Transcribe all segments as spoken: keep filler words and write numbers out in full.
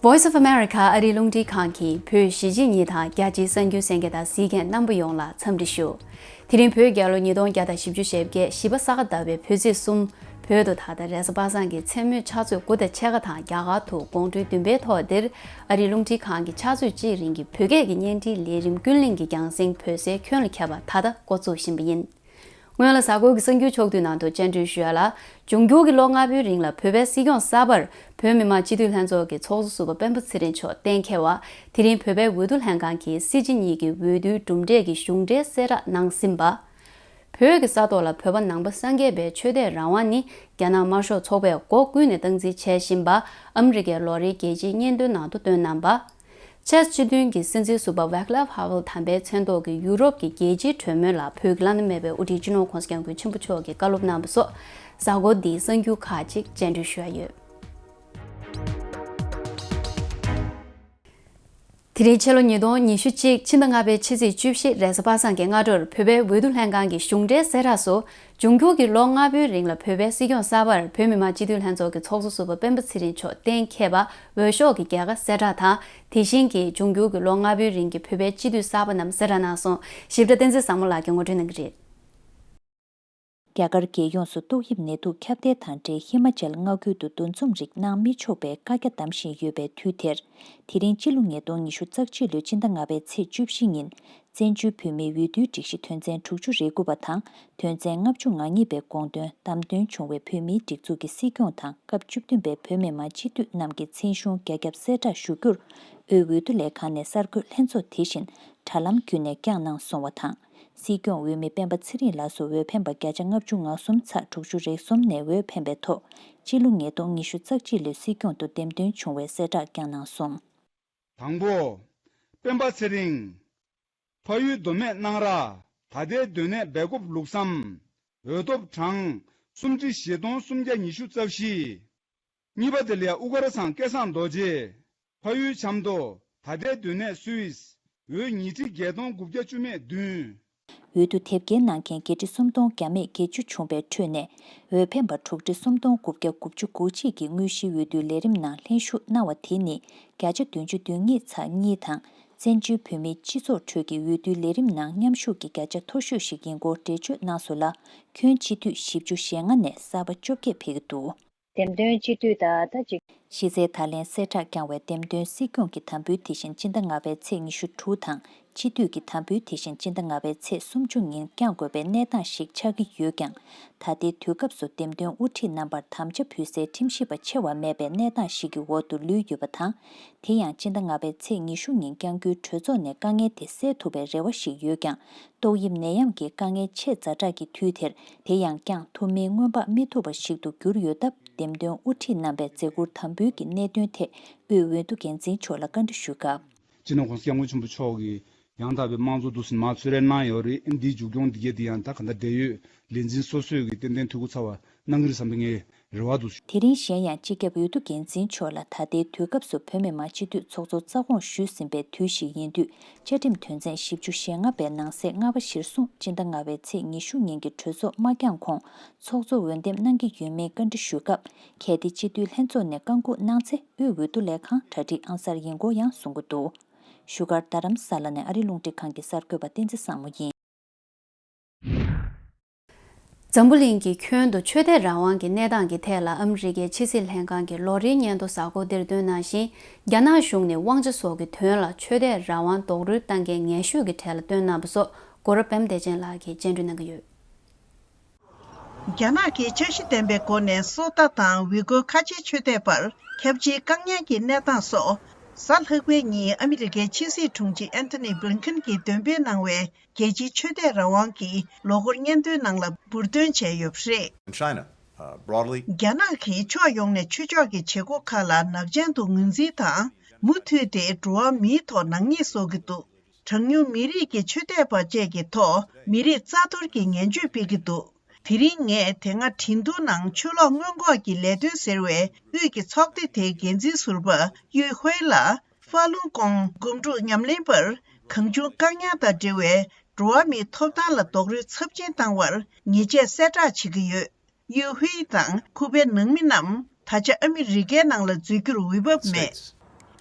Voice of America ཨ་རིའི་རླུང་འཕྲིན་ཁང་གིས་བོད་གཞིས་བྱེས་གཉིས་དང་རྒྱ་ཆེའི་གསར་འགྱུར་གསན་མཁན་དང་གཟིགས་མཁན་རྣམ་པ་ཡོངས་ལ་འཚམས་འདྲི་ཞུ། དེ་རིང་བོད་རྒྱལ་ལོ་ཉིས་སྟོང་བརྒྱ་དང་བཞི་བཅུ་ཞེ་བརྒྱད་བཞི་པ་ས་ག་ཟླ་བའི་བོད་ཚེས་གསུམ། བོད་དུ་ད་ལྟ་རེས་གཟའ་པ་སངས་ཀྱི་མཚན་མོའི་ཕྱག་ཚོད་དགུ་དང་ཕྱེད་ཀ་དང་རྒྱ་གར་དུ་དགོང་དྲོའི་བདུན་པའི་ཐོག་འདིར། ཨ་རིའི་རླུང་འཕྲིན་ཁང་གི་ཕྱག་ཚོད་གཅིག་རིང་གི་བོད་སྐད་ཀྱི་བརྙན་འཕྲིན་ལས་རིམ་ཀུན་གླེང་གི་རྒྱང་སྲིང་བོད་ཟས་ཁྱོན་ལ་ཁྱབ་པ་ད་ལྟ་འགོ་འཛུགས་བཞིན་པ་ཡིན། སྔོན་ལ་གཟའ་འཁོར་གྱི་གསར་འགྱུར་ཕྱོགས་བསྡུས་ནང་དུ་བཅར་འདྲི་ཞུ་ཡ་ལ། འབྱུང་འགྱུར་གྱི་ལོ་ལྔ་པོའི་རིང་ལ་བོད་པའི་སྲིད་སྐྱོང་གསར་པར་བོད་མི་མང་སྤྱི་འཐུས་ལྷན་ཚོགས་ཀྱི་ཚོགས་གཙོ་ཟུར་པ་སྤེན་པ་ཚེ་རིང་མཆོག་གཏན་འཁེལ་བ། དེ་རིང་བོད་པའི་འོས་བསྡུ་ལྷན་ཁང་གིས་སྲིད་སྤྱི་གཉིས་ཀྱི་འོས་བསྡུའི་གྲུབ་འབྲས་ཀྱི་གཞུང་འབྲེལ་གསལ་བསྒྲགས་གནང་ཟིན་པ། བོད་ཀྱི་ས་ཐོག་ལ་བོད་པ་ནང་པ་སངས་རྒྱས་པའི་ཆོས་དད་རང་དབང་ནི་རྒྱ་ནག་དམར་ཤོག་ཚོགས་པས་སྒོ་ཀུན་ནས་སྟངས་འཛིན་བྱེད་བཞིན་པ། ཨ་མི་རི་ཀའི་ལོ་རེའི་རྒྱལ་སྤྱིའི་སྙན་ཐོའི་ནང་དུ་བཏོན་གནང་བ། ཅེས་སྤྱི་མཐུན་གྱི་སྲིད་འཛིན་ཟུར་པ་ཝེ་ཀ་ལབ་ཧ་ཝེལ་དམ་པའི་མཚན་ཐོག་གི་ཡུ་རོབ་ཀྱི་རྒྱལ་སྤྱིའི་གྲོས་མོལ་ལ་བོད་ཀྱི་བླ་ན་མེད་པའི་དབུ་ཁྲིད་སྤྱི་ནོར་༧གོང་ས་༧སྐྱབས་མགོན་ཆེན་པོ་མཆོག་གིས་བཀའ་སློབ་གནང་བ་སོགས། གཟའ་འཁོར་འདིའི་གསར་འགྱུར་ཁག་ཅིག་བཅར་འདྲི་ཞུ་ཡ་ཡོད། དེ་རིང་ཕྱི་ལོ་ཉིས་སྟོང་ཉི་ཤུ་གཅིག་ཕྱི་ཟླ་ལྔ་པའི་ཕྱི་ཚེས་བཅུ་བཞི་རེས་གཟའ་པ་སངས་ཀྱི་སྔ་དྲོར་བོད་པའི་འོས་བསྡུ་ལྷན་ཁང་གི་གཞུང་འབྲེལ་གསལ་བསྒྲགས་སུ། འབྱུང་འགྱུར་གྱི་ལོ་ལྔ་པོའི་རིང་ལ་བོད་པའི་སྲིད་སྐྱོང་གསར་པར་བོད་མི་མང་སྤྱི་འཐུས་ལྷན་ཚོགས་ཀྱི་ཚོགས་གཙོ་ཟུར་པ་སྤེན་པ་ཚེ་རིང་མཆོག་གཏན་འཁེལ་བ་འོས་ཤོག་གི་རྒྱལ་ཁ་གསལ་བསྒྲགས་དང་། དེ་བཞིན་གྱི་འབྱུང་འགྱུར་གྱི་ལོ་ལྔ་པོའི་རིང་གི་བོད་པའི་སྤྱི་འཐུས་གསར་པ་རྣམས་གསལ་བསྒྲགས་གནང་སོང་། ཞིབ་ཕྲ་བསྟན་འཛིན་བཟང་མོ་ལགས་ཀྱིས་ངོ་སྤྲོད་གནང་གི་རེད། རྒྱ་གར་རྒྱལ་ཡོངས་སུ་ཏོག་དབྱིབས་ནད་དུག་ཁྱབ་གདལ་དང་འབྲེལ་ཧི་མ་ཅལ་མངའ་ཁུལ་དུ་འདུ་འཛོམས་རིགས་གནང་མི་ཆོག་པའི་བཀའ་རྒྱ་བསྡམས་བཞིན་ཡོད་པའི་དུས་དེར། དེ་རིང་སྤྱི་ལོ་ཉིས་སྟོང་ཉི་ཤུ་རྩ་གཅིག་ལོའི་སྤྱི་ཟླ་ལྔ་པའི་ཚེས་བཅུ་བཞི་ཉིན། བཙན་བྱོལ་བོད་མིའི་འོས་བསྡུའི་སྒྲིག་གཞི་དོན་ཚན་དྲུག་ཅུ་རེ་དགུ་པ་དང་དོན་ཚན་ལྔ་བཅུ་ང་གཉིས་པའི་དགོངས་དོན་བདམས་ཐོན་བྱུང་བའི་བོད་མིའི་སྒྲིག་འཛུགས་ཀྱི་སྲིད་སྐྱོང་དང་སྐབས་བཅུ་བདུན་པའི་བོད་མི་མང་སྤྱི་འཐུས་རྣམས་ཀྱི་མཚན་གཞུང་རྒྱ་ཁྱབ་གསལ་བསྒྲགས་ཞུ་རྒྱུར། དབུས་འོས་བསྡུ་ལས་ཁང་ནས་གསར་འགོད་ལྷན་ཚོགས་དེ་བཞིན་དྲ་ལམ་བརྒྱུད་ནས་བསྐྱངས་གནང་སོང་བ་དང་། སྲིད་སྐྱོང་འོས་མི་སྤེན་པ་ཚེ་རིང་ལགས་སུ་འོས་འཕེན་པ་བརྒྱ་ཆ་ལྔ་བཅུ་ང་གསུམ་ཚེག་དྲུག་ཅུ་རེ་གསུམ་ནས་འོས་འཕེན་པའི་ཐོག་སྤྱི་ལོ་ཉིས་སྟོང་ཉི་ཤུ་རྩ་གཅིག་ལོའི་སྲིད་སྐྱོང་དུ་འདེམས་ཐོན་བྱུང་བའི་གསལ་བསྒྲགས་བསྐྱངས་གནང་སོང་། དང་པོ། སྤེན་པ་ཚེ་རིང་། ཕ་ཡུལ་མདོ་སྨད་སྣང་ར། ད་ལྟའི་སྡོད་གནས་སྦེལ་ཀོབ་ལུགས་བསམ། འོས་ཐོབ་གྲངས་སུམ་ཁྲི་བཞི་སྟོང་སུམ་བརྒྱ་ཉི་ཤུ་རྩ་བཞི། གཉིས་པ་དེ་ལ་ཡ་དབུ་དཀར་ཚང་སྐལ་བཟང་རྡོ་རྗེ། ཕ་ཡུལ་ཆབ་མདོ། ད་ལྟའི་སྡོད་གནས་སུད་སི། འོས་ཉིས་ཁྲི་བརྒྱད་སྟོང་དགུ་བརྒྱ་བཅུ་མེད་བདུན། འོས་བསྡུ་དེབ་སྐྱེལ་གནང་མཁན་བརྒྱད་ཁྲི་སུམ་སྟོང་བརྒྱ་མེད་བརྒྱད་ཅུ་བྱུང་བའི་ཁྲོད་ནས། འོས་འཕེན་པ་དྲུག་ཁྲི་སུམ་སྟོང་དགུ་བརྒྱ་དགུ་བཅུ་གོ་གཅིག་གིས་དངོས་གཞིའི་འོས་བསྡུའི་ལས་རིམ་ནང་ལྷན་ཞུགས་གནང་བ་དེ་ནི་བརྒྱ་ཆ་བདུན་ཅུ་དོན་གཉིས་ཚེག་གཉིས་དང་། བཙན་བྱོལ་བོད་མིའི་སྤྱི་ཚོགས་ཁྲོད་ཀྱི་འོས་བསྡུའི་ལས་རིམ་ནང་མཉམ་ཞུགས་ཀྱི་བརྒྱ་ཆ་མཐོ་ཤོས་ཤིག་ཡིན་སྐོར་འགྲེལ་བརྗོད་གནང་སོང་ལ། ཁྱོན་སྤྱི་འཐུས་བཞི་བཅུ་ཞེ་ལྔ་ནས་གསར་པ་བཅོ་བརྒྱད་ཕེབས་ཀྱི་འདུག་འདེམས་ཐོན་སྤྱི་འཐུས་དང་ཟླ་གཅིག་གཞི་རྩའི་ད་ལན་གསལ་བསྒྲགས་བསྐྱངས་བའི་འདེམས་ཐོན་སྲིད་སྐྱོང་གི་དམ་འབུལ་དེ་བཞིན་སྤྱི་ཟླ་ལྔ་པའི་ཚེས་ཉི་ཤུ་དྲུག་དང་། སྤྱི་འཐུས་ཀྱི་དམ་འབུལ་དེ་བཞིན་སྤྱི་ཟླ་ལྔ་པའི་ཚེས་སུམ་ཅུ་ཉིན་བསྐྱང་དགོས་པའི་གནས་སྟངས་ཤིག་ཆགས་ཀྱི་ཡོད་ཀྱང་། ད་ལྟའི་དུས་སྐབས་སུ་འདེམས་ཐོན་དབུ་ཁྲིད་རྣམ་པར་དམ་བཅའ་ཕུལ་སའི་ཁྲིམས་ཞིབ་པ་ཆེ་བ་མེད་པའི་གནས་སྟངས་ཤིག་གི་འོག་ཏུ་ལུས་ཡོད་པ་དང་། དེ་ཡང་སྤྱི་ཟླ་ལྔ་པའི་ཚེས་ཉི་ཤུ་ཉིན་བསྐྱང་རྒྱུའི་གྲོས་ཚོགས་ནས་དཀའ་ངལ་དེ་སེལ་ཐུབ་པའི་རེ་བ་ཞིག་ཡོད་ཀྱང་། ཏོག་དབྱིབས་ནད་ཡམས་ཀྱི་དཀའ་ངལ་ཆེས་ཛ་དྲག་གི་དུས་དེར་དེ་ཡང་བསྐྱང་ཐུབ་མིན་སྔོན་དཔག་མི་ཐུབ་པ་ཞིག་ཏུ་གྱུར་ཡོད་སྟབས། འདེམས་ཐོན་དབུ་ཁྲིད་རྣམ་པས་མཛད་ཁུར་དམ་འབུལ་གྱི་གནད་དོན་ཐད་དབུས་འོས་བསྡུ་འགན་འཛིན་མཆོག་ལ་བཀའ་འདྲི་ཞུས་སྐབས། སྤྱི་ནོར་༧གོང་ས་༧སྐྱབས་མགོན་ཆེན་པོ་མཆོག་གིས་ཡང་དག་པའི་དམངས་གཙོ་འདུག་ཟིན་མ་ཚུར་རེ་གནང་ཡོད་རེད། འདིའི་མཇུག་སྐྱོང་འདི་གས་འདི་ཡང་ད་ག་འདྲ་འབྲེལ་ཡོད་ལས་འཛིན་སོ་སོས་ཀྱི་ཏན་ཏན་འཐུས་སྒོ་ཚང་བ་གནང་གི་རེད་བསམ་པའི་ངའི་རེ་བ་འདུག་དེ་རིང་གཞན་ཡང་སྤྱི་ཁྱབ་འོས་བསྡུ་འགན་འཛིན་མཆོག་ལ་ད་ལྟའི་དུས་སྐབས་སུ་བོད་མི་མང་སྤྱི་འཐུས་ཚོགས་གཙོ་རྩ་དགོངས་ཞུས་ཟིན་པའི་དུས་ཤིག་ཡིན་དུས། བཅའ་ཁྲིམས་དོན་ཚན་བཞི་བཅུ་ཞེ་ལྔ་པའི་ནང་གསེས་ལྔ་པ་གཞིར་བཟུང་སྤྱི་ཟླ་ལྔ་པའི་ཚེས་ཉི་ཤུ་ཉིན་གྱི་གྲོས་ཚོགས་མ་བསྐྱངས་གོང་ཚོགས་གཙོ་འོས་འདེམས་གནང་གི་ཡོད་མེད་བཀའ་འདྲི་ཞུས་སྐབས། གལ་ཏེ་སྤྱི་འཐུས་ལྷན་ཚོགས་ནས་བཀའ་འགུག་གནང་ཚེ་དབུས་འོས་བསྡུ་ལས་ཁང་གྲ་སྒྲིག་ཨང་གསར་ཡིན་སྐོར་ཡང་གསུང་གི་འདུག་བཞུགས་སྒར་རྡ་རམ་ས་ལ་ནས་ཨ་རིའི་རླུང་འཕྲིན་ཁང་གི་གསར་འགོད་པ་བསྟན་འཛིན་བཟང་མོ་ཡིན། འཛམ་བུ་གླིང་གི་ཁྱོན་དུ་ཆོས་དད་རང་དབང་གི་གནས་སྟངས་ཀྱི་ཐད་ལ་ཨ་མི་རི་ཀའི་ཕྱི་སྲིད་ལྷན་ཁང་གི་ལོ་རེའི་སྙན་ཐོ་གཟའ་འཁོར་འདིར་བཏོན་གནང་ཞིང་། རྒྱ་ནག་གཞུང་ནས་དབང་ཆ་སོགས་ཀྱི་དོན་ལ་ཆོས་དད་རང་དབང་རྡོག་རོལ་བཏང་མཁན་ངན་ཤོས་ཀྱི་གྲས་ལ་བཏོན་གནང་བ་སོགས་སྐོར་པད་མ་བདེ་ཆེན་ལགས་ཀྱིས་སྙན་སྒྲོན་གནང་གི་ཡོད། རྒྱ་ནག་གི་འཆར་གཞི་ལྡན་པའི་སྒོ་ནས་སོ་ཏཱ་དང་ཝི་གོ་ཁ་ཆེའི་ཆོས་དད་པར་ཁྱབ་ཆེའི་དཀའ་ངལ་གྱི་གནས་སྟངས་སོགས། གཟའ་ལྷག་པའི་ཉིན་ཨ་མི་རི་ཀའི་ཕྱི་སྲིད་དྲུང་ཆེ་ཨན་ཐོ་ནི་བྷི་ལིན་ཁན་གྱིས་འདོན་སྤེལ་གནང་བའི་རྒྱལ་སྤྱིའི་ཆོས་དད་རང་དབང་གི་ལོ་འཁོར་སྙན་ཐོའི་ནང་ལ་འབུར་འདོན་བྱས་ཡོད་པ་རེད། In China, uh, broadly, རྒྱ་ནག་གིས་ཕྱོགས་ཡོངས་ནས་ཆོས་ཕྱོགས་ཀྱི་བྱེད་སྒོ་ཁག་ལ་ནག་ཅན་དུ་ངོས་འཛིན་དང་། མུ་མཐུད་དེ་འགྲོ་བ་མིའི་ཐོག་ནག་ཉེས་བཟོ་གི་འདུག་གྲངས་ཉུང་མི་རིགས་ཀྱི་ཆོས་དད་པ་བཅས་ཀྱི་ཐོག་མི་རིགས་རྩ་གཏོར་གྱི་ངན་བྱུས་སྤེལ་གྱི་འདུག་དེ་རིང་ངས་དེ་སྔ་ཁྲིན་ཏུའུ་ནང་ཆུ་ལོག་སྔོན་འགོག་གི་ལས་དོན་ཟེར་བའི་དབུས་ཀྱི་ཚོགས་སྡེ་དེའི་འགན་འཛིན་ཟུར་པ་ཡུས་ཧུའེ་ལ་ཧྥ་ལུང་ཀོང་སྒོམ་སྒྲུབ་ཉམས་ལེན་པར་གང་བྱུང་བཀག་ཉར་དང་འབྲེལ་བའི་འགྲོ་བ་མིའི་ཐོབ་ཐང་ལ་རྡོག་རོལ་ཚབས་ཆེན་བཏང་བར་ཉེས་ཆད་གསལ་བསྒྲགས་བྱེད་ཀྱི་ཡོད། ཡུས་ཧུའེ་དང་ཁུ་པའི་ནང་མི་རྣམས་ད་ཆ་ཨ་མི་རི་ཀའི་ནང་ལ་འཛུལ་རྒྱུར་འོས་བབ་མེད། States.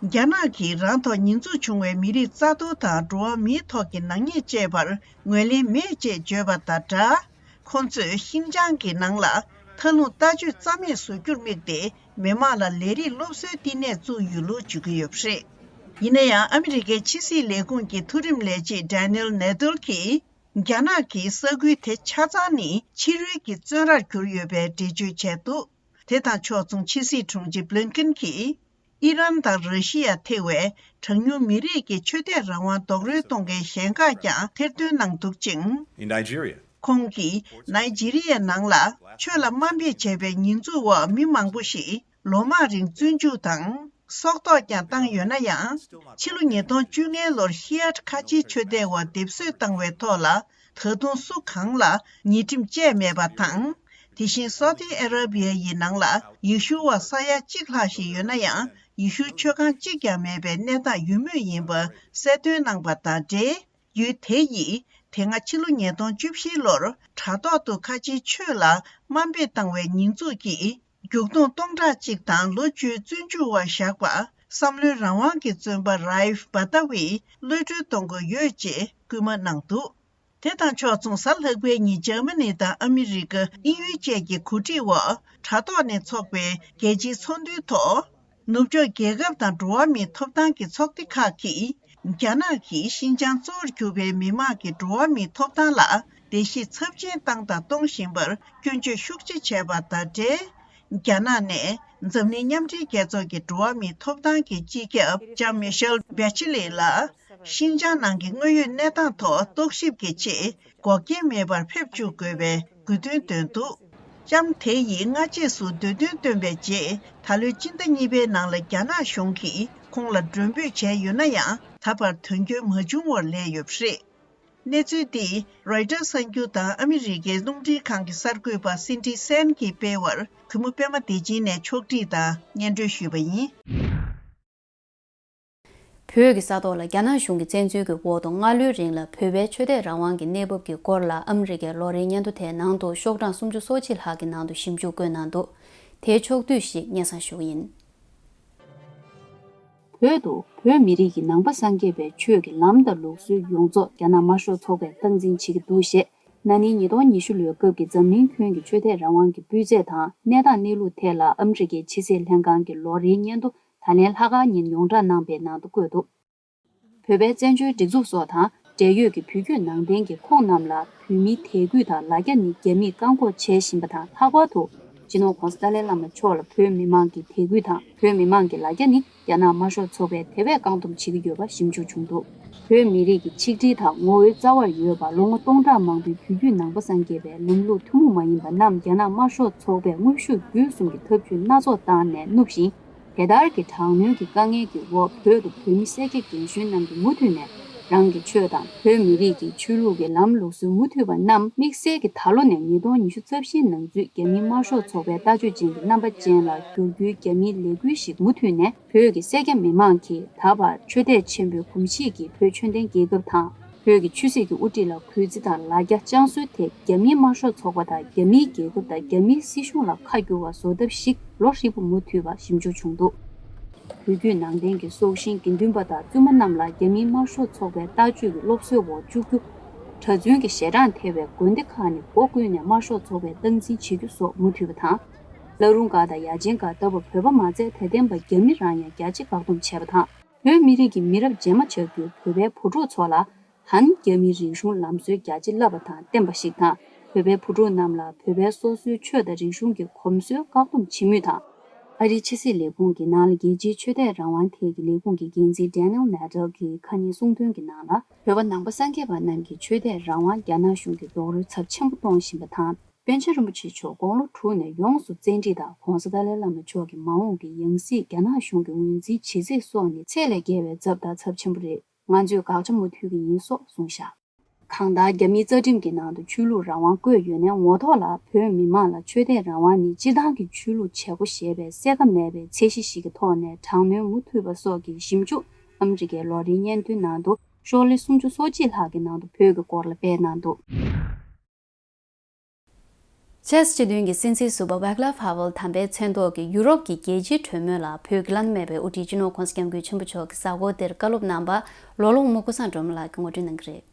རྒྱ་ནག་གིས་རང་ཐོག་ཉེས་འཛུགས་བྱུང་བའི་མི་རིགས་རྩ་གཏོར་དང་འགྲོ་བ་མིའི་ཐོག་གི་ནག་ཉེས་བཅས་པར་ངོས་ལེན་མེད་ཅེས་བརྗོད་པ་དང་སྦྲགས། ཁོང་ཚོས་ཤིན་ཅང་གི་ནང་ལ་མཐའ་ལྷུང་ལྟ་སྤྱོད་རྩ་མེད་བཟོ་རྒྱུར་དམིགས་ཏེ། མི་དམངས་ལ་ལས་རིགས་སློབ་གསོའི་བསྟི་གནས་བཙུགས་ཡོད་ལུགས་བརྗོད་ཀྱི་ཡོད་པ་རེད། ཡིན་ན་ཡང་། ཨ་མི་རི་ཀའི་ཕྱི་སྲིད་ལས་ཁུངས་ཀྱི་མཐོ་རིམ་ལས་བྱེད་Daniel Nadler གྱིས། རྒྱ་ནག་གིས་ས་ཁུལ་དེ་ཆ་ཚང་ནི་ཕྱི་རོལ་གྱི་བཙོན་རར་གྱུར་ཡོད་པའི་འགྲེལ་བརྗོད་བྱས་འདུག་དེ་དང་ཕྱོགས་མཚུངས། ཕྱི་སྲིད་དྲུང་ཆེ་Blinken གྱིས། ཨི་རན་དང་ར་ཤི་ཡ་ཐེ་བའི་གྲངས་ཉུང་མི་རིགས་ཀྱི་ཆོས་དད་རང་དབང་རྡོག་རོལ་གཏོང་མཁན་གཞན་ཁག་ཀྱང་ཐེར་འདོན་གནང་འདུག་ཅིང་། In Nigeria, ཁོང་གིས་ནཱི་ཇི་རི་ཡའི་ནང་ལ་ཆོས་ལ་དམའ་འབེབས་བྱས་པའི་ཉེས་འཛུགས་འོག་མི་མང་པོ་ཞིག་ལོ་མང་རིང་བཙོན་འཇུག་དང་། སྲོག་ཐོག་ཀྱང་བཏང་ཡོད་ན་ཡང་། ཕྱི་ལོ་ཉིས་སྟོང་བཅོ་ལྔ་ལོར་ཤི་ཨཊ་ཁ་ཆེའི་ཆོས་དད་འོག་སྡེབ་གསོད་བཏང་བའི་ཐོག་ལ། ད་དུང་སུ་གང་ལ་ཉེས་ཁྲིམས་བཅད་མེད་པ་དང་། དེ་བཞིན་སོ་ཏི་ཨ་ར་བི་ཡ་ཡི་ནང་ལ་ཡེ་ཤུ་བ་ས་ཡ་གཅིག་ལྷག་ཞིག་ཡོད་ན་ཡང་། ཡེ་ཤུའི་ཆོས་ཁང་གཅིག་ཀྱང་མེད་པའི་གནས་སྟངས་ཡོད་མུས་ཡིན་པ་གསལ་སྟོན་གནང་པ་དང་འབྲེལ། ཡུལ་དེ་ཡིས་དེ་སྔ་ཕྱི་ལོ་ཉིས་སྟོང་བཅུ་བཞི་ལོར་དྲ་ཐོག་ཏུ་ཁ་ཆེའི་ཆོས་ལ་དམའ་འབེབས་བཏང་བའི་ཉེས་འཛུགས་ཀྱིས། རྒྱུག་སྟོང་སྟོང་ཕྲག་གཅིག་དང་ལོ་བཅུའི་བཙོན་འཇུག་འོག་བཞག་པ། བསམ་བློའི་རང་དབང་གི་བཙོན་པ་རའིབ་བྷ་ཏཱ་ཝི་གློད་གྲོལ་གཏོང་དགོས་ཡོད་ཅེས་སྐུལ་མ་གནང་འདུག་དེ་དང་ཕྱོགས་མཚུངས། གཟའ་ལྷག་པའི་ཉིན་འཇར་མ་ནི་དང་ཨ་མི་རི་ཀ། དབྱིན་ཡུལ་བཅས་ཀྱི་གོ་སྒྲིག་འོག་དྲ་ཐོག་ནས་འཚོགས་པའི་རྒྱལ་སྤྱིའི་ཚོགས་འདུའི་ཐོག་ནུབ་ཕྱོགས་རྒྱལ་ཁབ་དང་འགྲོ་བ་མིའི་ཐོབ་ཐང་གི་ཚོགས་སྡེ་ཁག་གིས། རྒྱ་ནག་གིས་ཤིན་ཅང་གཙོ་བོར་གྱུར་པའི་མི་དམངས་ཀྱི་འགྲོ་བ་མིའི་ཐོབ་ཐང་ལ་བརྡལ་བཤིག་ཚབས་ཆེན་བཏང་དང་གཏོང་བཞིན་པར་སྐྱོན་བརྗོད་ཤུགས་ཆེ་བྱས་པ་དང་འབྲེལ། རྒྱ་ནག་ནས་འཛམ་གླིང་མཉམ་འབྲེལ་རྒྱལ་ཚོགས་ཀྱི་འགྲོ་བ་མིའི་ཐོབ་ཐང་གི་སྤྱི་ཁྱབ་ལྕམ་མི་ཤེལ་བྷེ་ཆི་ལེ་ལ། ཤིན་ཅང་ནང་གི་དངོས་ཡོད་གནས་སྟངས་ཐོག་རྟོག་ཞིབ་ཀྱི་ཆེད་འགོག་རྐྱེན་མེད་པར་ཕེབས་བཅུག་དགོས་པའི་དགོས་འདུན་བཏོན་འདུག་ལྕམ་དེ་ཡིས་སྔ་རྗེས་སུ་འདོད་འདུན་བཏོན་པའི་རྗེས། ད་ལོའི་སྤྱི་ཟླ་གཉིས་པའི་ནང་ལ་རྒྱ་ནག་གཞུང་གིས་ཁོང་ལ་མགྲོན་འབོད་བྱས་ཡོད་ན་ཡང་། ད་བར་དོན་འཁྱོལ་མ་བྱུང་བར་ལས་ཡོད་པ་རེད། གནས་ཚུལ་འདི་རོའི་ཊར་གསར་འགྱུར་དང་ཨ་མི་རི་ཀའི་རླུང་འཕྲིན་ཁང་གི་གསར་འགོད་པ་སིན་ཌི་སན་གྱིས་སྤེལ་བར། གུས་མོ་པད་མ་བདེ་ཆེན་ནས་ཕྱོགས་སྒྲིག་དང་སྙན་སྒྲོན་ཞུས་པ་ཡིན། བོད་ཀྱི་ས་ཐོག་ལ་རྒྱ་ནག་གཞུང་གི་བཙན་འཛུལ་གྱི་འོག་ཏུ་སྔ་ལོའི་རིང་ལ་བོད་པའི་ཆོས་དད་རང་དབང་གི་གནས་བབ་ཀྱི་སྐོར་ལ་ཨ་མི་རི་ཀའི་ལོ་རེའི་སྙན་ཐོ་དེའི་ནང་དུ་ཤོག་གྲངས་སུམ་ཅུ་སོ་གཅིག་ལྷག་གི་ནང་དུ་ཞིབ་འཇུག་བཀོད་གནང་འདུག་དེའི་ཕྱོགས་བསྡུས་ཤིག་སྙན་སེང་ཞུ་གི་ཡིན། བོད་དུ་བོད་མི་རིགས་ཀྱི་ནང་པ་སངས་རྒྱས་པའི་ཆོས་ཀྱི་ལམ་དང་ལུགས་སྲོལ་ཡོངས་རྫོགས་རྒྱ་ནག་དམར་ཤོག་ཚོགས་པས་སྟངས་འཛིན་བྱེད་ཀྱི་འདུག་ཞེས། ན་ནིང་ཉིས་སྟོང་ཉི་ཤུ་ལོའི་སྐབས་ཀྱི་འཛམ་གླིང་ཁྱོན་གྱི་ཆོས་དད་རང་དབང་གི་སྤུས་ཚད་དང་གནས་སྟངས་གནས་ལུགས་ཐད་ལ་ཨ་མི་རི་ཀའི་ཕྱི་སྲིད་ལྷན་ཁང་གི་ལོ་རེའི་སྙན་ཐོ་ད་ལན་ལྷག་དཀར་ཉིན་ཡོངས་བསྒྲགས་གནང་པའི་ནང་དུ་བཀོད་འདུག་བོད་པའི་བཙན་བྱོལ་སྒྲིག་འཛུགས་སོགས་དང་འབྲེལ་ཡོད་ཀྱི་བོད་བརྒྱུད་ནང་བསྟན་གྱི་ཁོངས་རྣམས་ལ་བོད་མིའི་དད་གུས་དང་ལ་རྒྱ་ནི་རྒྱ་མིས་བཀག་འགོག་བྱེད་བཞིན་པ་དང་། ལྷག་པར་དུ་སྤྱི་ནོར་༧གོང་ས་ཏཱ་ལའི་བླ་མ་མཆོག་ལ་བོད་མི་མང་གི་དད་གུས་དང་བོད་མི་མང་གི་ལ་རྒྱ་ནི་རྒྱ་ནག་དམར་ཤོག་ཚོགས་པས་དེ་བས་བཀག་སྡོམ་བྱེད་ཀྱི་ཡོད་པ་ཞིབ་འཇུག་བྱུང་འདུག་བོད་མི་རིགས་ཀྱི་ཆིག་སྒྲིལ་དང་ངོ་བོའི་རྩ་བར་ཡོད་པ་ལོ་ངོ་སྟོང་ཕྲག་མང་པོའི་བོད་བརྒྱུད་ནང་པ་སངས་རྒྱས་པའི་ལམ་ལུགས་ཐུན་མོང་མ་ཡིན་པ་རྣམས་རྒྱ་ནག་དམར་ཤོག་ཚོགས་པས་དངོས་ཤུགས་བརྒྱུད་གསུམ་གྱི་ཐབས་ཇུས་སྣ་ཚོགས་བཏང་ནས་བསྣུབས་ཤིང་། དེ་ལྟར་གྱི་དྲག་གནོན་གྱི་དཀའ་ངལ་གྱི་འོག་བོད་དུ་བོད་མི་སེར་སྐྱ་རྒན་གཞོན་རྣམས་ཀྱིས་མུ་མཐུད་ནས་རང་གི་ཆོས་དང་བོད་མི་རིགས་ཀྱི་ཆོས་ལུགས་ཀྱི་ལམ་ལུགས་སྲོལ་མུ་མཐུད་པ་རྣམས་དམིགས་བསལ་གྱིས་ད་ལོ་ནས་ཉིས་སྟོང་ཉི་ཤུ་རྩ་བཞིའི་ནང་ཚུད་རྒྱ་མིའི་དམར་ཤོག་ཚོགས་པའི་ལྟ་སྤྱོད་ཅན་གྱི་རྣམ་པ་ཅན་ལ་བསྒྱུར་རྒྱུའི་རྒྱ་མིའི་ལས་འགུལ་ཞིག་མུ་མཐུད་ནས་བོད་ཀྱི་སེར་སྐྱ་མི་མང་གིས་ད་བར་ཆོས་དད་ཆེན་པོའི་གོམས་གཤིས་ཀྱིས་བོད་ཆོས་ལྡན་རྒྱལ་ཁབ་དང་། བོད་ཀྱི་ཆོས་སྲིད་ཀྱི་དབུ་ཁྲིད་ལ་གུས་བརྩི་དང་ལ་རྒྱ་བཅངས་སྲོལ་དེ་རྒྱ་མིའི་དམར་ཤོག་ཚོགས་པ་དང་རྒྱ་མིའི་རྒྱལ་ཁབ་དང་རྒྱ་མིའི་སྲིད་གཞུང་ལ་ཁ་བསྒྱུར་བ་བཟོ་ཐབས་ཤིག་ལོ་ཧྲིལ་པོ་མུ་མཐུད་པ་ཞིབ་འཇུག་བྱུང་འདུག་བོད་བརྒྱུད་ནང་བསྟན་གྱི་སྲོག་ཤིང་དགེ་འདུན་པ་དང་བཙུན་མ་རྣམས་ལ་རྒྱ་མིའི་དམར་ཤོག་ཚོགས་པའི་ལྟ་སྤྱོད་ཀྱི་སློབ་གསོའི་འོག་བཅུག་རྒྱུ། གྲྭ་བཙུན་གྱི་ཞལ་གྲངས་ཐེ་བའི་དགོན་སྡེ་ཁག་ནས་སྒོ་ཀུན་ནས་དམར་ཤོག་ཚོགས་པས་སྟངས་འཛིན་བྱེད་རྒྱུ་སོགས་མུ་མཐུད་པ་དང་། བླ་རུང་སྒར་དང་ཡ་ཆེན་སྒར་ལྟ་བུ་བོད་པ་མ་ཚད་དད་ལྡན་པ་རྒྱ་མི་རང་ཡང་རྒྱ་ཆེ་བཀག་སྡོམ་བྱས་པ་དང་། བོད་མི་རིགས་ཀྱི་མི་རབས་རྗེས་མ་ཆགས་རྒྱུའི་བོད་པའི་བུ་ཕྲུག་ཚོ་ལ་ཧན་རྒྱ་མིའི་རིག་གཞུང་ལམ་སྲོལ་རྒྱ་ཆེ་བསླབ་པ་དང་བསྟན་པ་ཞིག་དང་། བོད་པའི་བུ་ཕྲུག་རྣམས་ལ་བོད་པའི་སོ་སོའི་ཆོས་དང་རིག་གཞུང་གི་གོམས་སྲོལ་བཀག་སྡོམ་བྱེད་མུས་དང་། ཨ་རིའི་ཕྱི་སྲིད་ལས་ཁུངས་ཀྱི་ནང་ལ་རྒྱལ་སྤྱིའི་ཆོས་དད་རང་དབང་ཐད་ཀྱི་ལས་ཁུངས་ཀྱི་འགན་འཛིན་Daniel Nadler གྱིས་ཁ་ཉིན་གསུངས་དོན་གྱི་ནང་ལ། བོད་པ་ནང་པ་སངས་རྒྱས་པ་རྣམས་ཀྱི་ཆོས་དད་རང་དབང་རྒྱ་ནག་གཞུང་གིས་རྡོག་རོལ་ཚབས་ཆེན་པོ་གཏོང་བཞིན་པ་དང་། པཎ་ཆེན་རིན་པོ་ཆེ་མཆོག་དགུང་ལོ་དྲུག་ནས་ཡོངས་སུ་བཙན་ཁྲིད་དང་། ྋགོང་ས་ཏཱ་ལའི་བླ་མ་མཆོག་གི་མ་འོངས་ཀྱི་ཡང་སྲིད་རྒྱ་ནག་གཞུང་གི་ངོས་འཛིན་བྱེད་ཚད་སོགས་ནི་ཚད་ལས་བརྒལ་བའི་ཚབས་དང་ཚབས་ཆེན་པོ་རེད། ང་ཚོས་དགག་བྱ་མུ་མཐུད་ཀྱི་ཡིན་སོགས་གསུངས་བཞག་གང་ལྟར་རྒྱ་མིའི་རྩ་ཁྲིམས་ཀྱི་ནང་དུ་ཆོས་ལུགས་རང་དབང་བཀོད་ཡོད་ནའི་ངོ་ཐོག་ལ་བོད་མི་མང་ལ་ཆོས་དད་རང་དབང་ནི་སྤྱིར་བཏང་གི་ཆོས་ལུགས་བྱེད་སྒོ་ཞེས་པའི་གསལ་ཁ་མེད་པའི་ཚད་གཞི་ཞིག་གི་ཐོག་ནས་དྲག་གནོན་མུ་མཐུད་པ་སོགས་ཀྱི་ཞིབ་འཇུག་ཨ་མི་རི་ཀའི་ལོ་རེའི་སྙན་ཐོའི་ནང་དུ་ཤོག་ལྷེ་སུམ་ཅུ་སོ་གཅིག་ལྷག་གི་ནང་དུ་བོད་ཀྱི་སྐོར་ལ་སྤེལ་གནང་འདུག་ཅེས་སྤྱི་མཐུན་གྱི་སྲིད་འཛིན་ཟུར་པ་ཝེག་ལབ་ཧ་ཝལ་དམ་པའི་མཚན་ཐོག་གི་ཡུ་རོབ་ཀྱི་རྒྱལ་སྤྱིའི་གྲོས་མོལ་ལ་བོད་ཀྱི་བླ་ན་མེད་པའི་དབུ་ཁྲིད་སྤྱི་ནོར་༧གོང་ས་༧སྐྱབས་མགོན་ཆེན་པོ་མཆོག་གིས་གཟའ་འཁོར་འདིར་བཀའ་སློབ་གནང་བར་ལོ་ལོང་མུ་ཀུ་སང་སྒྲོལ་མ་ལགས་ཀྱིས་ངོ་སྤྲོད་གནང་གི་རེད།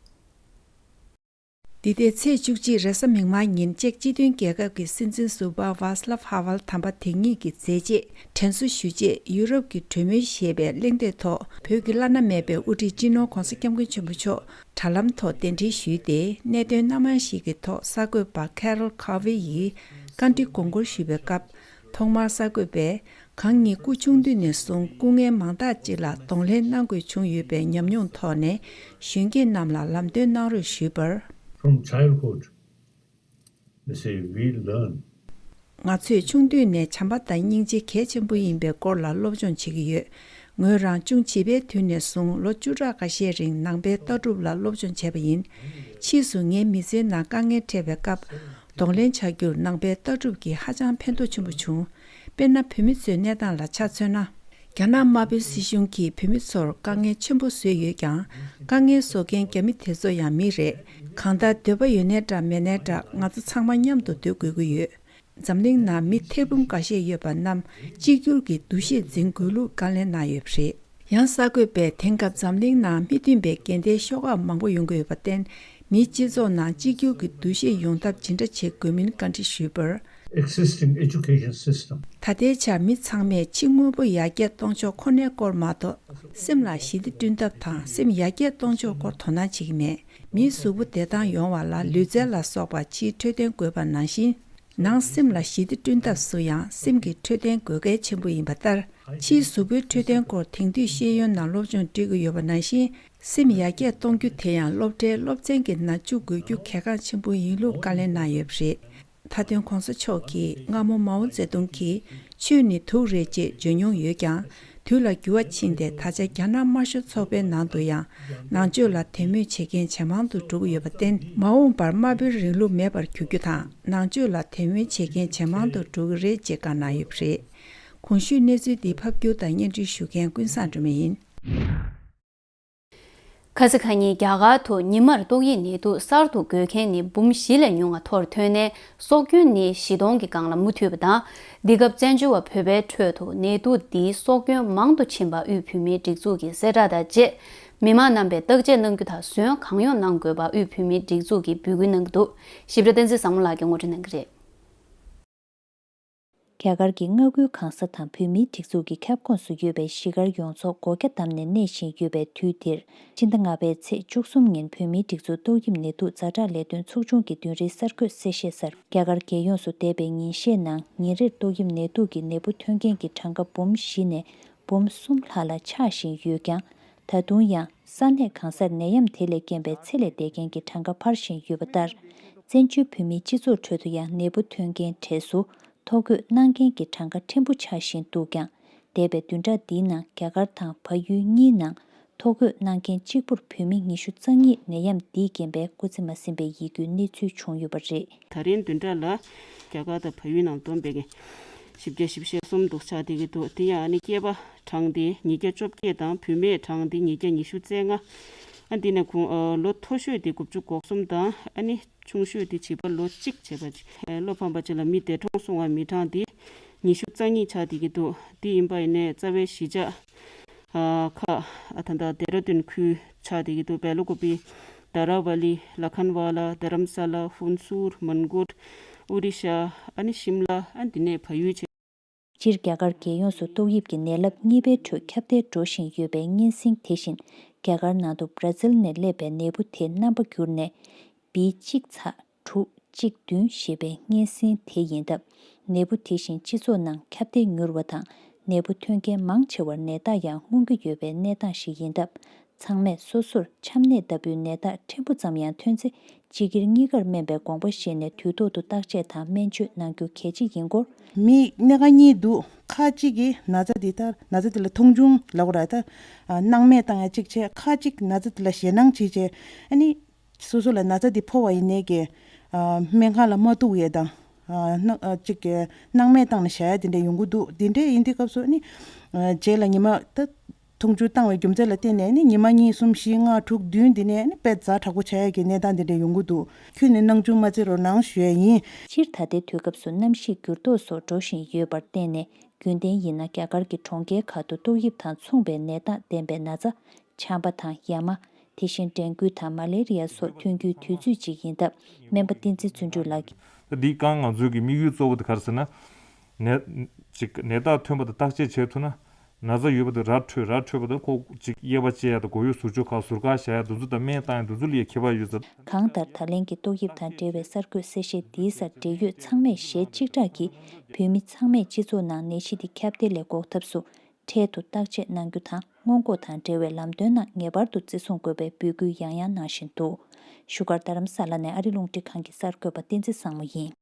འདི་ཟླའི་ཚེས་བཅུ་གཅིག་རེས་གཟའ་མིག་དམར་ཉིན་ཅེཀ་སྤྱི་མཐུན་རྒྱལ་ཁབ་ཀྱི་སྲིད་འཛིན་ཟུར་པ་ཝཱ་སི་ལབ་ཧ་ཝལ་དམ་པ་དེ་ཉིད་ཀྱི་མཛད་རྗེས་དྲན་གསོ་ཞུ་ཆེད་ཡུ་རོབ་ཀྱི་གྲོས་མོལ་ཞེས་པའི་གླེང་སྟེགས་ཐོག་བོད་ཀྱི་བླ་ན་མེད་པའི་དབུ་ཁྲིད་སྤྱི་ནོར་༧གོང་ས་༧སྐྱབས་མགོན་ཆེན་པོ་མཆོག་དྲ་ལམ་ཐོག་གདན་འདྲེན་ཞུས་ཏེ། གནད་དོན་སྣ་མང་ཞིག་གི་ཐོག་གསར་འགོད་པ་ཁེ་རོལ་ཁ་ཝེ་ཡིས་བཀའ་འདྲི་དགོངས་སྐོར་ཞུས་པའི་སྐབས། ཐོག་མར་གསར་འགོད་པས། གང་ཉིད་སྐུ་ཆུང་དུས་ནས་བཟུང་སྐུ་ངལ་མང་དག་ཅིག་ལ་གདོང་ལེན་གནང་དགོས་བྱུང་ཡོད་པའི་ཉམས་མྱོང་ཐོག་ནས། གཞོན་སྐྱེས་རྣམས་ལ་ལམ་སྟོན་གནང་རོགས་ཞུས་པར། From childhood, they say we learn. ང་ཚོས་ཆུང་དུས་ནས་བྱམས་པ་དང་སྙིང་རྗེ་གལ་ཆེན་པོ་ཡིན་པའི་སྐོར་ལ་སློབ་སྦྱོང་བྱེད་ཀྱི་ཡོད། ངོས་རང་ཅུང་བྱིས་པའི་དུས་ནས་བཟུང་ལོ་བཅུ་ཕྲག་འགའ་ཤས་རིང་ནང་པའི་ལྟ་གྲུབ་ལ་སློབ་སྦྱོང་བྱས་པ་ཡིན། ཕྱིས་སུ་ངའི་མི་ཚེའི་ནང་དཀའ་ངལ་འཕྲད་པའི་སྐབས། གདོང་ལེན་བྱ་རྒྱུར་ནང་པའི་ལྟ་གྲུབ་ཀྱིས་ཧ་ཅང་ཕན་ཐོགས་ཆེན་པོ་བྱུང་། དཔེར་ན། བོད་མི་ཚོའི་གནས་སྟངས་ལ་ཆ་མཚོན་ན། རྒྱ་ནག་དམར་པོའི་སྲིད་གཞུང་གིས་བོད་མི་ཚོར་དཀའ་ངལ་ཆེན་པོ་བཟོས་ཡོད་ཀྱང་། དཀའ་ངལ་བཟོ་མཁན་རྒྱ་མི་དེ་ཚོ་ཡང་མི་རེད། གང་ལྟར་འདོད་པ་ཡོད་ནའི་འདྲ་མེད་ནའི་འདྲ་ང་ཚོ་ཚང་མ་མཉམ་དུ་སྡོད་དགོས་ཀྱི་ཡོད། འཛམ་གླིང་ནང་མི་ཐེར་འབུམ་འགའ་ཤས་ཡོད་པ་རྣམས་གཅིག་གྱུར་གྱི་འདུ་ཤེས་འཛིན་དགོས་ལུགས་བཀའ་ལན་གནང་ཡོད་པ་རེད། ཡང་གསར་འགོད་པས་དེང་སྐབས་འཛམ་གླིང་ནང་མི་མཐུན་པའི་འགལ་ཟླའི་ཤོག་ཁག་མང་པོ་ཡོང་གི་ཡོད་པར་བརྟེན། མིའི་སྤྱི་ཚོགས་ནང་གཅིག་གྱུར་གྱི་འདུ་ཤེས་ཡོང་ཐབས་ཇི་འདྲ་བྱེད་དགོས་མིན་བཀའ་འདྲི་ཞུས་པར། Existing education system. ད་ལྟའི་ཆར་མི་ཚང་མས་ཕྱི་དངོས་པོ་ཡར་རྒྱས་གཏོང་ཕྱོགས་ཁོ་ནའི་སྐོར་མ་གཏོགས། སེམས་ལ་ཞི་བདེ་བསྐྲུན་ཐབས་དང་སེམས་ཡར་རྒྱས་གཏོང་ཕྱོགས་སྐོར་དོ་སྣང་བྱེད་ཀྱི་མེད། མིའི་གཟུགས་པོ་བདེ་ཐང་ཡོང་བ་ལ་ལུས་རྩལ་ལ་སོགས་པ་ཕྱིའི་འཕྲོད་བསྟེན་དགོས་པ་ནང་བཞིན། ནང་སེམས་ལ་ཞི་བདེ་བསྐྲུན་ཐབས་སུ་ཡང་སེམས་ཀྱི་འཕྲོད་བསྟེན་དགོས་གལ་ཆེན་པོ་ཡིན་པ་ལྟར། ཕྱིའི་གཟུགས་པོའི་འཕྲོད་བསྟེན་སྐོར་དེང་དུས་ཤེས་ཡོན་ནང་སློབ་སྦྱོང་སྤྲད་ཀྱི་ཡོད་པ་ནང་བཞིན། སེམས་ཡར་རྒྱས་གཏོང་རྒྱུ་དེ་ཡང་སློབ་གྲྭའི་སློབ་ཚན་གྱི་ནང་བཅུག་དགོས་རྒྱུ་གལ་འགངས་ཆེན་པོ་ཡིན་ལུགས་བཀའ་ལན་གནང་ཡོད་པ་རེད། མཐའ་དོན་གོང་ས་མཆོག་གིས་སྔ་མོ་མའོ་ཙེ་ཏུང་གིས། ཆོས་ནི་དུག་རེད་ཅེས་བརྗོད་མྱོང་ཡོད་ཀྱང་། དུས་ལ་འགྱུར་བ་ཕྱིན་ཏེ་ད་ཆ་རྒྱ་ནག་དམར་ཤོག་ཚོགས་པའི་ནང་དུ་ཡང་། ནང་ཆོས་ལ་དད་མོས་བྱེད་མཁན་ཇེ་མང་དུ་འགྲོ་གི་ཡོད་པར་བརྟེན། མ་འོངས་པར་དམར་པོའི་རིང་ལུགས་མེད་པར་གྱུར་རྒྱུ་དང་། ནང་ཆོས་ལ་དད་མོས་བྱེད་མཁན་ཇེ་མང་དུ་འགྲོ་གི་རེད་ཅེས་བཀའ་གནང་ཡོད་པ་རེད། གོང་ཞུས་གནས་ཚུལ་འདི་ཕབ་སྒྱུར་དང་སྙན་སྒྲོན་ཞུ་མཁན་ཀུན་བཟང་སྒྲོལ་མ་ཡིན། ཁ་སང་ཁ་ཉིན་རྒྱ་གར་དུ་ཉི་མར་ཏོག་དབྱིབས་ནད་དུག་གསར་དུ་འགོས་མཁན་ནི་འབུམ་བཞི་ལས་ཉུང་བ་ཐོར་ཐོན་ནས། སྲོག་སྐྱོན་ནི་བཞི་སྟོང་གི་སྒང་ལ་མུ་མཐུད་པ་དང་། འདི་སྐབས་བཙན་བྱོལ་བ་བོད་པའི་ཁྲོད་དུ་ནད་དུག་འདིའི་སྲོག་སྐྱོན་མང་དུ་ཕྱིན་པ་དབུས་བོད་མིའི་སྒྲིག་འཛུགས་ཀྱིས་གསལ་བསྒྲགས་དང་བཅས། མི་མང་རྣམ་པས་བརྟག་དཔྱད་གནང་རྒྱུ་དང་ཟོན་གང་ཡོང་གནང་དགོས་པ་དབུས་བོད་མིའི་སྒྲིག་འཛུགས་ཀྱིས་འབོད་སྐུལ་གནང་གི་འདུག་ཞིབ་ཕྲ་བསྟན་འཛིན་བཟང་མོ་ལགས་ཀྱིས་ངོ་སྤྲོད་གནང་གི་རེད། རྒྱ་གར་གྱི་མངའ་ཁུལ་གང་ས་དང་བོད་མིའི་སྒྲིག་འཛུགས་ཀྱི་ཁྱབ་ཁོངས་སུ་ཡོད་པའི་གཞིས་སྒར་ཡོངས་རྫོགས་སྒོ་རྒྱ་བསྡམས་ནས་གནས་བཞིན་ཡོད་པའི་དུས་འདིར། ཕྱི་ཟླ་ལྔ་པའི་ཚེས་བཅུ་གསུམ་ཉིན་བོད་མིའི་སྒྲིག་འཛུགས་ཏོག་དབྱིབས་ནད་དུག་ཛ་དྲག་ལས་དོན་ཚོགས་ཆུང་གི་བདུན་རེའི་གསར་འགོད་གསལ་བཤད་གསར། རྒྱ་གར་རྒྱལ་ཡོངས་སུ་འདས་པའི་ཉིན་ཤས་ནང་ཉིན་རེར་ཏོག་དབྱིབས་ནད་དུག་གི་ནད་འབུ་ཐོན་མཁན་གྱི་གྲངས་ཀ་འབུམ་བཞི་ནས་འབུམ་གསུམ་ལྷག་ལ་ཆག་བཞིན་ཡོད་ཀྱང་། ད་དུང་ཡང་ས་གནས་གང་སར་ནད་ཡམས་དེ་ལས་རྐྱེན་པས་ཚེ་ལས་འདས་མཁན་གྱི་གྲངས་ཀ་འཕར་བཞིན་ཡོད་པ་ལྟར། བཙན་བྱོལ་བོད་མིའི་སྤྱི་ཚོགས་ཁྲོད་དུ་ཡང་ནད་འབུ་ཐོན་མཁན་གྲས་སུ་ཐོ་འགོད་གནང་མཁན་གྱི་གྲངས་ཀ་ཕྲན་བུ་ཆག་བཞིན་འདུག་ཀྱང་། འདས་པའི་བདུན་ཕྲག་འདིའི་ནང་རྒྱ་གར་དང་བལ་ཡུལ་གཉིས་ནང་ཐོ་འགོད་གནང་མཁན་གཅིག་པུར་བོད་མི་ཉི་ཤུ་རྩ་གཉིས་ནད་ཡམས་འདིའི་རྐྱེན་པས་སྐུ་ཚེ་མ་ཟིན་པའི་ཡིད་སྐྱོའི་གནས་ཚུལ་བྱུང་ཡོད་པ་རེད། ད་རིང་བདུན་ཕྲག་ལ་རྒྱ་གར་དང་བལ་ཡུལ་ནང་བསྡོམས་པའི་བཞི་བརྒྱ་བཞི་བཅུ་ཞེ་གསུམ་འདུག་ཆགས་བསྡད་ཀྱི་འདུག་དེ་ཡང་ཨ་ནི་སྐྱེས་པ་གྲངས་དེ་ཉིས་བརྒྱ་བཅོ་བརྒྱད་དང་བུད་མེད་གྲངས་དེ་ཉིས་བརྒྱ་ཉི་ཤུ་རྩ་ལྔ། ཨ་འདི་ནས་ཁོང་ཨ་ལོ་མཐོ་ཤོས་དེ་དགུ་བཅུ་གོ་གསུམ་དང་ཨ་ནི་ཆུང་ཤོས་དེ་བྱིས་པ་ལོ་གཅིག་བྱས་པ་ཅིག་ཨ་བློ་ཕམ་པ་ཅིག་ལ་མི་འདས་གྲོངས་སོང་བ་མི་གྲངས་དེ་ཉི་ཤུ་རྩ་གཉིས་ཆགས་བསྡད་ཀྱི་འདུག་དེ་ཡིན་པ་ཡིན་ནའི་རྩ་བའི་གཞིས་ཆགས་ཨ་ཁག་ཨ་ད་ལྟ་ལྡེ་ར་ལྡུན་ཁུལ་ཆགས་བསྡད་ཀྱི་འདུག་བེ་ལ་ཀོ་པི། དཱ་ར་ཝ་ལི། ལ་ཁན་ཝ་ལ། དྷ་རམ་ས་ལ། ཧུན་སུར། མན་གོད། ཨོ་རི་ཤ། ཨ་ནི་ཤིམ་ལ། ཨ་འདི་ནས་བལ་ཡུལ་བྱས། སྤྱིར་རྒྱ་གར་རྒྱལ་ཡོངས་སུ་ཏོག་དབྱིབས་ཀྱི་ནད་རླབས་གཉིས་པའི་ཁྲོད་ཁྱབ་གདལ་འགྲོ་བཞིན་ཡོད་པའི་སྙན་སེང་དེ་བཞིན། རྒྱ་གར་ནང་དུ་བྷྲ་ཛིལ་ནས་སླེབས་པའི་ནད་འབུ་དེ་རྣམ་པ་འགྱུར་ནས། བི་གཅིག་ཚེག་དྲུག་གཅིག་བདུན་ཞེས་པའི་སྙན་སེང་དེ་ཡིན་སྟབས། ནད་འབུ་དེ་བཞིན་སྤྱི་ཚོགས་ནང་ཁྱབ་གདལ་མྱུར་བ་དང་། ནད་འབུ་ཐོན་མཁན་མང་ཆེ་བར་ནད་རྟགས་ཡང་མངོན་གྱི་ཡོད་པའི་གནས་སྟངས་ཤིག་ཡིན་སྟབས། ཚང་མས་སོ་སོར་ཆམ་ནད་ལྟ་བུའི་ནད་རྟགས་ཕྲན་བུ་ཙམ་ཡང་ཐོན་ཚེ། སྤྱི་སྒེར་གཉིས་ཀར་སྨན་པའི་དགོངས་པ་བཞེས་ནས་དུས་ཐོག་ཏུ་བརྟག་དཔྱད་དང་སྨན་བཅོས་གནང་རྒྱུ་གལ་ཆེ་ཡིན་སྐོར། མི་སྣ་ཁ་གཉིས་འདུག་ཁ་གཅིག་གིས་ན་ཚ་འདི་ལྟར་ན་ཚ་འདི་ལ་མཐོང་ཆུང་ལབ་དགོས་རེད་ད། སྣང་མེད་བཏང་ཡ་གཅིག་བྱས། ཁ་གཅིག་ན་ཚ་འདི་ལ་ཞེད་སྣང་བྱེད་བྱས། ཨ་ནི། སོ་སོ་ལ་ན་ཚ་འདི་ཕོག་པ་ཡིན་ནའི་གི། ཨ་སྨན་ཁང་ལ་མ་གཏུག་ཡས་དང་། ཨ་སྣང་ཨ་གཅིག་གི་སྣང་མེད་བཏང་ནས་བཞག་ཡ་དེ་འདྲ་ཡོང་གི་འདུག་དེ་འདྲ་ཡིན་དུས་སྐབས་སུ་ཨ་ནི། ཨ་རྗེས་ལ་ཉི་མ་ད། མཐོང་ཆུང་བཏང་བའི་རྒྱུ་མཚན་ལ་བརྟེན་ནས་ནི་ཉི་མ་གཉིས་གསུམ་བཞི་ལྔ་དྲུག་བདུན་འདི་ནས་ནི་དཔེ་ཛ་དྲག་པོ་ཆགས་ཡ་གི་གནས་སྟངས་འདི་འདྲ་ཡོང་གི་འདུག་ཁྱོད་ནི་སྣང་ཆུང་མ་བྱེད་རོགས་གནང་ཞུ་ཡ་ཡིན། སྤྱིར་ད་ལྟའི་དུས་སྐབས་སུ་གནམ་གཤིས་འགྱུར་ལྡོག་སོགས་འགྲོ་བཞིན་ཡོད་པར་བརྟེན་ནས། རྒྱུན་ལྡན་ཡིན་ན་རྒྱ་གར་གྱི་གྲོང་ཁྱེར་ཁག་ཏུ་ཏོག་དབྱིབས་དང་མཚུངས་པའི་ནད་རྟགས་ལྡན་པའི་ན་ཚ། ཆམ་པ་དང་ཡ་མ། དེ་བཞིན་ཌེང་གུ་དང་མ་ལེ་རི་ཡ་སོགས་ཐོན་རྒྱུའི་དུས་ཚོད་ཅིག་ཡིན་སྟབས། སྨན་པ་བསྟན་འཛིན་བརྩོན་འགྲུས་ལགས་ཀྱིས། ད་འདིའི་སྒང་ང་ཚོའི་གི་དམིགས་ཡུལ་གཙོ་བོ་དེ་ག་རེ་ཟེར་ན། ནད་ཅིག་ནད་རྟགས་ཐོན་པ་དང་བརྟག་དཔྱད་བྱས་ཐུབ་ན། ན་ཚ་ཡོད་པ་དེ་ར་འཕྲོད་ར་འཕྲོད་པ་དང་ཁོ་ཅིག་དབྱེ་བ་ཕྱེ་ཡ་དང་མགོ་ཡུ་ཟུར་ཆོག་ཁག་ཟུར་བཀག་བྱ་ཡ་དེ་ཚོ་དང་སྨན་བཏང་ཡ་དེ་ཚོ་ལ་ཡ་ཁྱད་པར་ཡོད་ཟེར། གང་ལྟར་ད་ལན་གྱི་ཏོག་དབྱིབས་དང་འབྲེལ་བའི་གསར་འགོད་གསལ་བཤད་འདིའི་སར་འབྲེལ་ཡོད་ཚང་མས་གཞས་གཅིག་གྲགས་ཀྱིས་བོད་མི་ཚང་མས་སྤྱི་ཚོགས་ནང་ནད་གཞི་འདི་ཁྱབ་གདལ་ལས་འགོག་ཐབས་སུ། འཕྲལ་དུ་བརྟག་དཔྱད་གནང་རྒྱུ་དང་སྔོན་འགོག་དང་འབྲེལ་བའི་ལམ་སྟོན་ནང་ངེས་པར་དུ་བརྩི་སྲུང་དགོས་པའི་འབོད་སྐུལ་ཡང་ཡང་གནང་བཞིན་འདུག་བཞུགས་སྒར་རྡ་རམ་ས་ལ་ནས་ཨ་རི་རླུང་འཕྲིན་ཁང་གི་གསར་འགོད་པ་བསྟན་འཛིན་བཟང་མོ་ཡིན།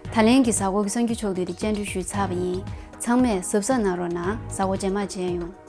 ད་ལན་གྱི་གཟའ་འཁོར་གྱི་གསར་འགྱུར་ཕྱོགས་བསྡུས་དེ་སྙན་སྒྲོན་ཞུས་ཚར་བ་ཡིན། ཚང་མས་གཟབ་གཟབ་གནང་རོགས་གནང་། གཟའ་འཁོར་རྗེས་མ་མཇལ་ཡོང་།